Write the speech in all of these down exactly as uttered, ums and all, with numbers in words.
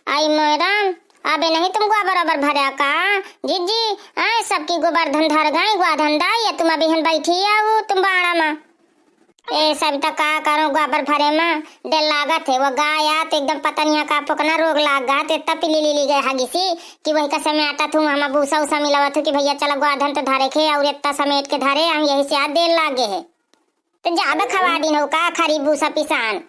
आई मोय राम, अबे नहीं तुम गोबर ओबर भरा का? जिज्जी, आए सबकी गोबरधन धर गई, गोधन दाई, या तुम अबे हन बैठी आओ तुम बाड़ा मा। ए सब त का करो, गोबर भरे मा डर लागत है। वो गाय आत एकदम पता नहीं का पोकना रोग लाग गा, ते इतना पिली लीली गए हगिसी कि वही का समय आटा थू हम भूसा उसा मिलावत हूँ कि भैया चला गोधन तो धरे खे और इतना समेट के धरे हम यही से आज देर लागे है। तो जाबे खवा दिन हो का खरी भूसा पिसान।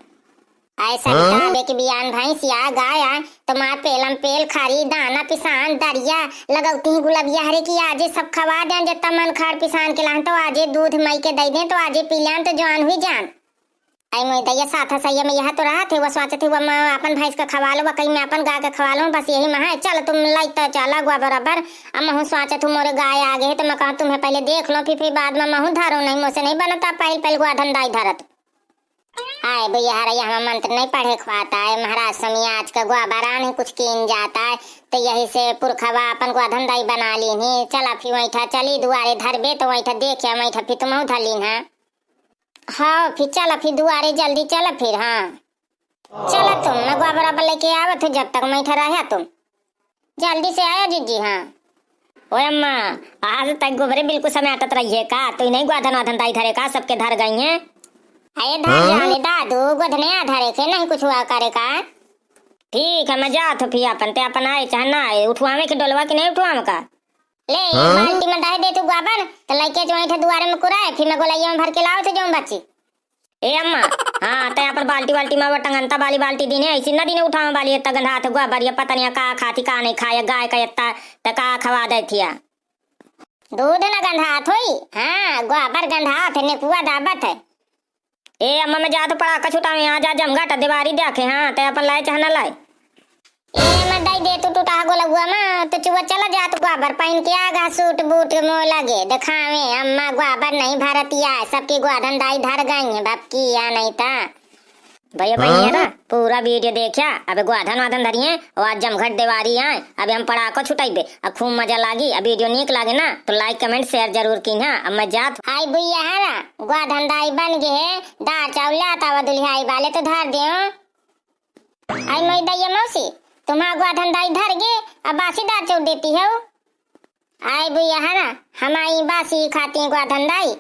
ऐसा हाँ? बतावे कि बियान भैंसिया गाय आए तो माँ पेलम पेल खरी दाना पिसान दरिया लगौती ही गुलबिया हरे कि आजे सब खवा दें। जत्ता मन खाड़ पिसान के लान तो आजे दूध मई के दे दें तो आजे पी लें तो जवान हुई जान। आई मोई दैया साथा सैया में यह तो रहा थे, वो सोचत थे वो मैं अपन भैंस का खवा लो, वो कहीं मैं अपन गाय का खवा लूँ, बस यही में है। चल तुम लइता चला गोबर ओबर, अब महूँ सोचत हूँ मोरे गाय आ गए है तो मैं कहूँ तुम्हें पहले देख लो, फिर फिर बाद में महूँ धरो, नहीं मोसे नहीं बनता पहल पहल गोधन दाई धरत। आए भैया हरा यहाँ मंत्र नहीं पढ़े खुआता है महाराज स्वामी, आज का गोबरा नहीं कुछ कीन जाता है, तो यही से पुरखवा अपन गोधन दाई बना लीन ही। चला फिर वैठा चली दुआरे धरबे तो वैठा देखिया वैठा फिर तुम धर लीन है। हाँ फिर चला फिर दुआरे जल्दी चला फिर। हाँ चला तुम मैं गोबर ओबर लेके आवत हूँ, जब तक मैं इधर रहा तुम जल्दी से आया जिज्जी। हाँ। ओए अम्मा, आज तक गोबरे बिल्कुल समेटत रही है का? तू नहीं गोधन वाधन दाई धरे का? सबके धर गई हैं। अरे धर हाँ? जाने दादू, गोधने आ धरे के नहीं कुछ हुआ करे का। ठीक है, मैं जात हूँ फिर अपन, ते अपन आए चाहे ना आए, उठवावे के डोलवा के नहीं उठवावे का? ले, हाँ? बाल्टी में डाल दे तू गोबर, तो लइके जो वहीं थे दुआरे में कुराए, फिर मैं गोलैया में भर के लाओ थे जो बच्ची। ए अम्मा, हाँ, तै अपन बाल्टी वाल्टी में वो टंगनता वाली बाल्टी दीने, ऐसी ना दीने उठावे वाली, इतना गंधा हाथ गोबरिया, पता नहीं का खाती का नहीं खाए, गाय का इतना, त का खवा दे थिया। दूध ना गंधात होई, हाँ, गोबर गंधात है, नेकुआ दाबत है। ए अम्मा, मैं जात पड़ाका छुटावे, यहाँ जा जमघट देवारी देखे, हाँ, तै अपन लाए चाहे ना लाए। ए अम्मा, दई दे तू टूटा गोलगुआ मा, तो चुआ चला जात गोबर पहिन के आ गा सूट बूट मोह लगे देखावे। अम्मा गोबर नहीं भरतिया, सबकी गोधन दाई धर गई है, भपकी या नहीं ता। भैया हाँ? बहिनिया रा, पूरा वीडियो देखा, अबे गोधन वाधन धरिए, और आज जमघट देवारी आए, अबे हम पड़ाको छुटाइबे, अब खूब मजा लागी। अब वीडियो नीक लागे ना, तो like comment share जरूर कीन्हा। अब मैं जात। आई भैया हरा, गोधन दाई बन गए है, दार चाउर लाता हुआ दुल्हाई वाले तो धर दे। आई मोई दैया मौसी, तुम्हार गोधन दाई धर गे, अब बासी दार चाउर देती हो। आई भैया हरा, हमारी बासी खाती गोधन दाई।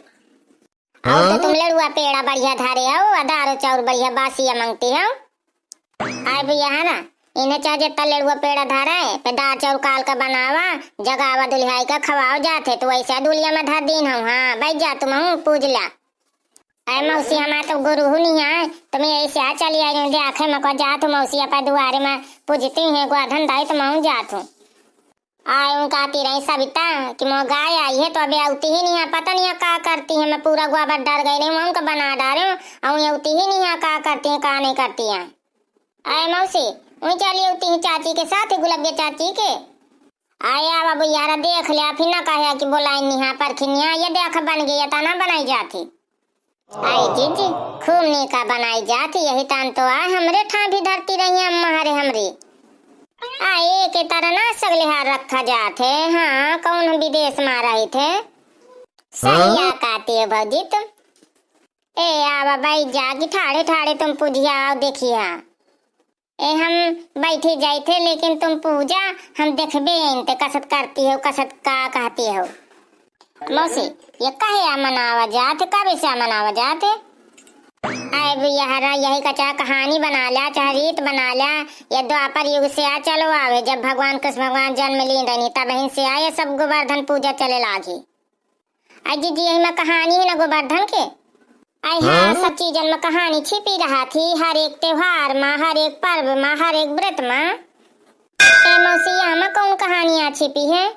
और तो हाँ? तुम लड़ुआ पेड़ा बढ़िया धारे हो, आ दारो चाउर बढ़िया बासिया मांगती हो। आए भैया है ना, इन्हें चाहे जितना लड़ुआ पेड़ा धारे, पे दार चाउर काल का बनावा, जगावा दुल्हाई का खवाओ जाते, तो वैसे दुलिया में धर दीन हो। हाँ, बैठ जा तुम हूँ, पूज ला। आए मौसी, हमारे तो गुरु हूँ नहीं है, तो मैं ऐसे आ चली आई हूँ, देखे मैं को जा तू मौसी अपा दुआरे में पूजती है, गोधन दाई तो मैं जात हूँ। आए उनका आती रही सविता कि मोर गाय आई है तो अबे आती ही नहीं है, पता नहीं है का करती है। मैं पूरा गोबर डर गई रही हूँ, उनका बना डारे हूँ, और ये आती ही नहीं है, का करती है का नहीं करती है। आए मौसी, वहीं चली आती है चाची के साथ, गुलबिया चाची के। आए आवा बुयारा देख लिया, फिर ना कहे कि बोलाई नहीं है परखिनिया, ये देख बन गई है, तना बनाई जाती। आई जीजी, खूब नीका बनाई जात, यही तान तो आ हमरे ठां भी धरती रही अम्मा हरे हमरी। आ एक तरह ना सगलिहार रखा जात है। हाँ, कौन हम विदेश में रही थे। सही हाँ? आ काती है भौजी तुम। ए आवा बाई जा कि ठाड़े ठाड़े तुम पुजिया आओ देखिया। ए हम बैठी जाई थे, लेकिन तुम पूजा हम देखबे इन ते कसत करती हो, कसत का कहती हो। मौसी, ये कहे आ मनावा जात, कब से आ मनावा जात? आए भी यहरा यही का चाहे कहानी बना लिया, चाहे रीत बना लिया, या द्वापर युग से आ चलो आवे, जब भगवान कृष्ण भगवान जन्म लीन रहनी, तब से आ ये सब गोवर्धन पूजा चले लागी। आई जीजी, यही में कहानी है ना गोवर्धन के। आई हाँ, हाँ? सब चीजन में कहानी छिपी रहा थी, हर एक त्योहार में, हर एक पर्व में, हर एक व्रत में। ए मौसी, यहाँ में कौन कहानियाँ छिपी है?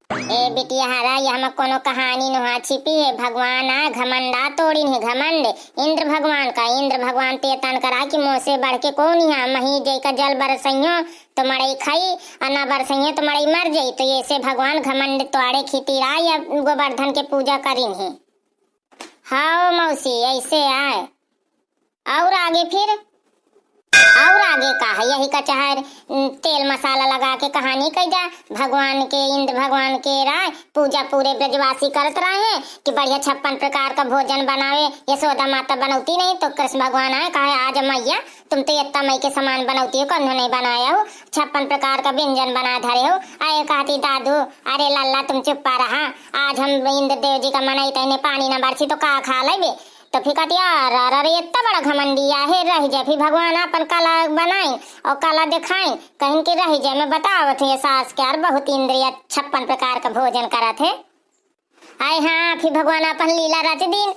ए बिटिया हरा, यहाँ में कोनो कहानी नोहा छिपी है। भगवान आ घमंडा तोड़िन है, घमंड इंद्र भगवान का। इंद्र भगवान ते तन करा कि मोसे बढ़ के कौन यहाँ मही जय का जल बरसइयो तो मड़ई खाई, आ ना बरसइयो तो मड़ई मर जाई। तो ये से भगवान घमंड तोड़े खितिरा या गोवर्धन के पूजा करिन है। हाँ ओ मौसी, ऐसे आए। और आगे फिर? और आगे का है, यही का चाहे, उम, तेल मसाला लगा के कहानी कह जा। भगवान के, इंद्र भगवान के राय पूजा पूरे ब्रजवासी करत रहे हैं कि बढ़िया छप्पन प्रकार का भोजन बनावे। यशोदा माता बनौती नहीं तो कृष्ण भगवान आए, कहे, "आज मैया, तुम तो इतना मई के सामान बनौती हो, कौन नहीं बनाया हो, छप्पन प्रकार का व्यंजन बना धरे हो।" आए कहती, "दादू, अरे लल्ला, तुम चुप्पा रहा, आज हम इंद्र देव जी का मनई तहने पानी न बरसी तो का खा लेबे?" तो फिर कहती, "अरे, अरे, अरे, इतना बड़ा घमंडी आहे, रह जाए।" फिर भगवान अपन कला बनाई और कला दिखाई, कहिन कि रह जाए, मैं बतावत हूँ ये सास के यार, बहुत इंद्रिया छप्पन प्रकार का भोजन करत है। आए हाँ, फिर भगवान अपन लीला रच दीन।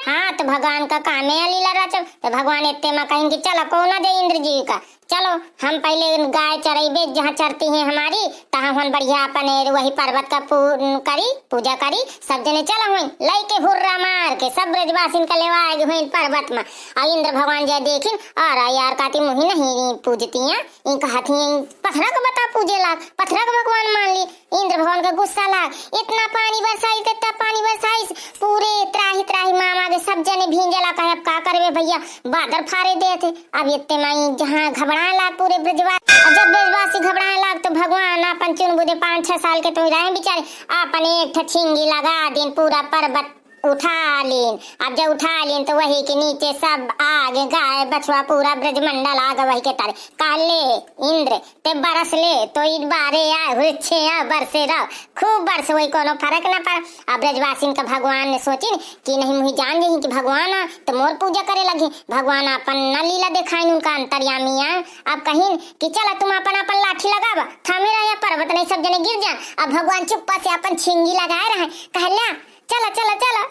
हाँ, तो भगवान का काम है लीला रचब। तो भगवान इतने में कहिन कि चलो, कौन दे इंद्र जी का, चलो हम पहले गाय चरइबे, जहाँ चरती हैं हमारी, तहाँ हुन बढ़िया अपन ए वही पर्वत का पू-, करी, पूजा करी, सब जने चला हुई। लइके हुर्रा मार के सब ब्रजवासिन का लेवा आगे हुई पर्वत में। आ इंद्र भगवान जय देखिन, "अरे यार, काती मुही नहीं पूजती हैं, इनका हाथी पथरा का बता पूजे लाग, पथरा का भगवान मान ली।" इंद्र भगवान का गुस्सा लाग, इतना पानी बरसाइस, इतना पानी बरसाइस, पूरे त्राही त्राही मामा के सब जने भींजे ला। कहे, "अब का करबे भैया, बादर फारे देत है।" अब इतने माई जहाँ घबराए लाग पूरे ब्रजवासी, अब जब ब्रजवासी घबराए लाग तो भगवान अपन चुनबुदे पाँच छह साल के तो रहे बेचारे, अपन एक ठे छिंगी लगा दिन, पूरा पर्वत उठा लीन। अब जब उठा लीन तो वही के नीचे सब आगे गाय बछवा पूरा ब्रजमंडल आगे वही के तारे। कहले, "इंद्र, ते बरस ले, तो इन बारे आ, वृक्षे आ, बरसे रहो।" खूब बरस, वही कोनो फर्क ना पड़। अब ब्रजवासिन का भगवान ने सोचिन कि नहीं, मुही जान जही कि भगवान आ, तो मोर पूजा करे लगे। भगवान अपन न लीला दिखाइन, उनका अंतर्यामी आ। अब कहिन कि चला तुम अपन अपन लाठी लगावा, थामे रहे पर्वत नहीं सब जने गिर जान। अब भगवान चुप्पा से अपन छिंगी लगाए रहे, कहला, "चला, चला, चला।"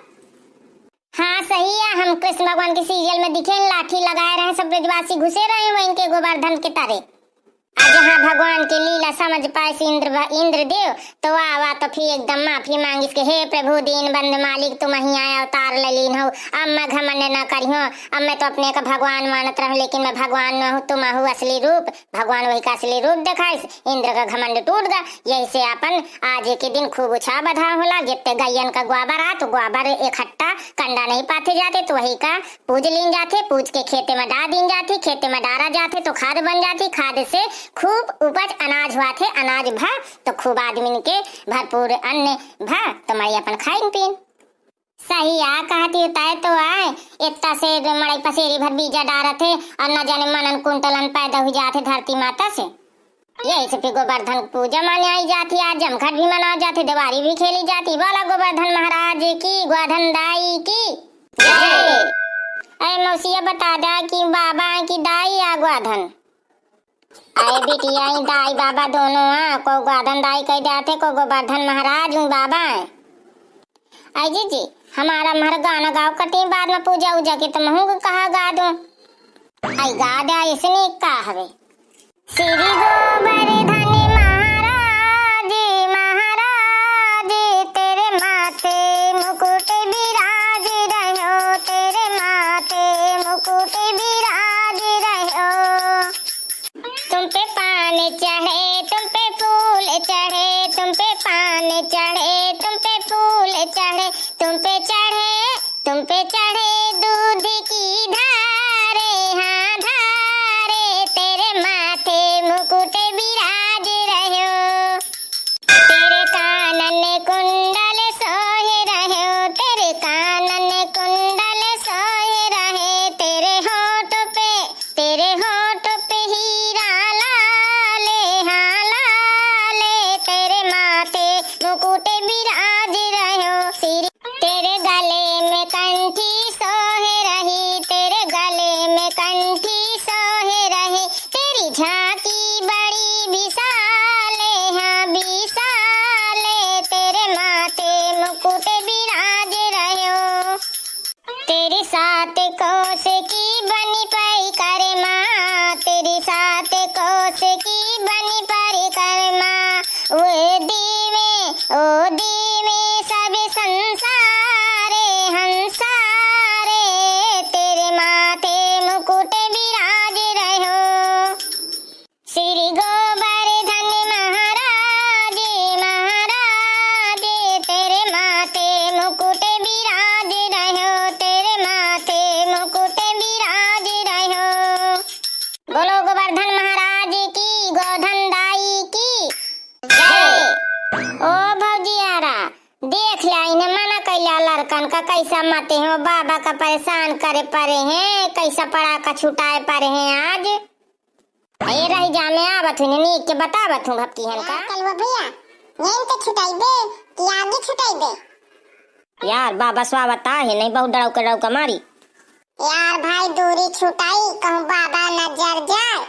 हाँ, सही है, हम कृष्ण भगवान के सीरियल में दिखे, लाठी लगाए रहे, सब ब्रजवासी घुसे रहे वहीं के गोवर्धन के तारे। आ जहाँ भगवान के लीला समझ पाइस इंद्र भ-, इंद्रदेव, तो आवा तो फिर एकदम माफी मांगिस के, "हे प्रभु दीन बंद मालिक, तुम ही आए अवतार ले लीन हो, अब मैं घमंड न करियो, अब मैं तो अपने का भगवान मानत रहूं, लेकिन मैं भगवान न हूँ, तुम हूँ असली रूप।" भगवान वही का असली रूप दिखाइस, इंद्र का घमंड टूट गया। यही से अपन आज के दिन खूब उछाह बधा होला, जितने गैयन का गोबर आ, तो गोबर इकट्ठा कंडा नहीं पाथे जाते, तो वही का पूज लीन जाथे, पूज के खेते में डाल दीन जाथे, खेते में डाला जाथे तो खाद बन जाथे, खाद से खूब उपज अनाज हुआ थे, अनाज भा तो खूब आदमी के भरपूर अन्न भा तो मड़ई अपन खाइन पीन। सही आ कहती तय तो आए, इतना से मड़ई पसेरी भर बीजा डारत है और न जाने मनन कुंटलन पैदा हुई जात है धरती माता से। यही से फिर गोवर्धन पूजा माने आई जाती, आज जमघट भी मनाई जाती, देवारी भी खेली जाती। बोला गोवर्धन महाराज की, गोवर्धन दाई की जय। अरे मौसिया बता दा कि बाबा है कि दाई आ गोवर्धन? अरे बिटिया, ई दाई बाबा दोनों आ, को गोवर्धन दाई कह जाते, को गोवर्धन महाराज हूँ बाबा है। आई जी जी, हमारा महर गाना गाओ कटी, बाद में पूजा उजा के तुम हूँ कहा गा दो। आई गा दे, ऐसे नहीं का हवे। श्री गोवर्धन महाराज, महाराज, तेरे माथे मुकुट विराज रह्यो, तेरे माथे मुकुट विराज रह्यो। तुम पे पान चढ़े, तुम पे फूल चढ़े, तुम पे पान चढ़े, तुम पे फूल चढ़े, तुम पे चढ़े, तुम पे चढ़े दूध की धारे, हाँ धारे, तेरे माथे मुकुट विराज रह्यो। तेरे कानन कुंडल सोहे रह्यो, तेरे कानन कुंडल सोहे रहे, तेरे होंठ पे, तेरे होंठ पे हीरा लाले, कैसा मते हो बाबा का परेशान करे परे हैं, कैसा पड़ाका छुटाए परे हैं आज। ए रही जा, मैं आवत हूँ, नीक के बतावत हूँ भक्ति हन का। यार कलुआ भैया, यहीं तो छुटाइबे कि आगे छुटाइबे? यार बाबा स्वावत आहे, नहीं बहुत डरौका डरौका मारी। यार भाई दूरी छुटाई, कहूँ बाबा न जर जाए।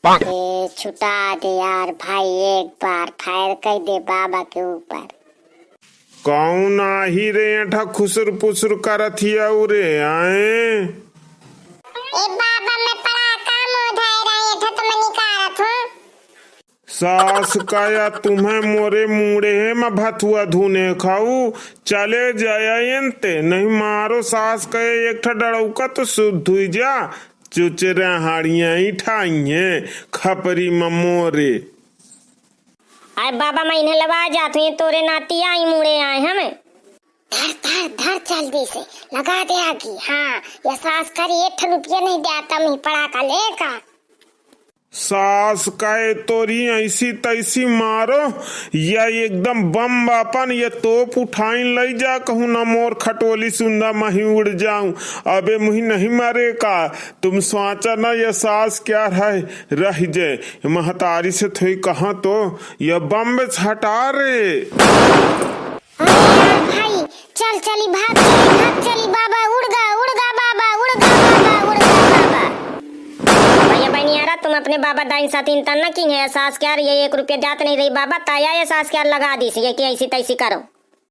ए, छुटा दे यार भाई, एक बार fire कइ दे बाबा के ऊपर। कौन आही रे एठा खुसुर पुसुर करत हिया उ रे, आए? ए बाबा, मैं पड़ाका मुँह धोए रहे, एठा तो मैं निकारत हूँ। सास का या तुम्हें मोरे मुड़े है, मैं भथुआ धुने खाऊ, चले जाया एनते, नहीं मारो सास का एक ठा डड़ौका तो शुद्ध हुई जा। चुचरा हाड़ियाँ इठाई हैं, खपरी ममोरे। आए बाबा, मैं इन्हें लवा जात हूँ, ये तोरे नाती आई मुड़े आए हमें। धर, धर, धर जल्दी से, लगा दे आगी। हाँ, या सास करी एक ठो रुपया नहीं देता, मैं पड़ाका लेका। सास कहे तोरी ऐसी तैसी मारो, या एकदम बम बापन, या तोप उठाइन लई जा, कहूँ ना मोर खटोली सुंदा मही उड़ जाऊं। अबे मुही नहीं मरे का, तुम सोचा ना, या सास क्या है, रह जे, महतारी से थोई कहाँ तो, या बम में छटा रे। अरे यार भाई, चल चली, भाग चली, भाग चली, बाबा उड़ गा, उड़ गा बाबा, उड़ गा बाबा, उड़ गा बाबा। भैया बहनियारा, तुम अपने बाबा दाइन साथ इंतन न की है, सास क्या रही है, एक रुपया जात नहीं रही बाबा, ताया ये सास क्या लगा दी सी, ये कि ऐसी तैसी करो।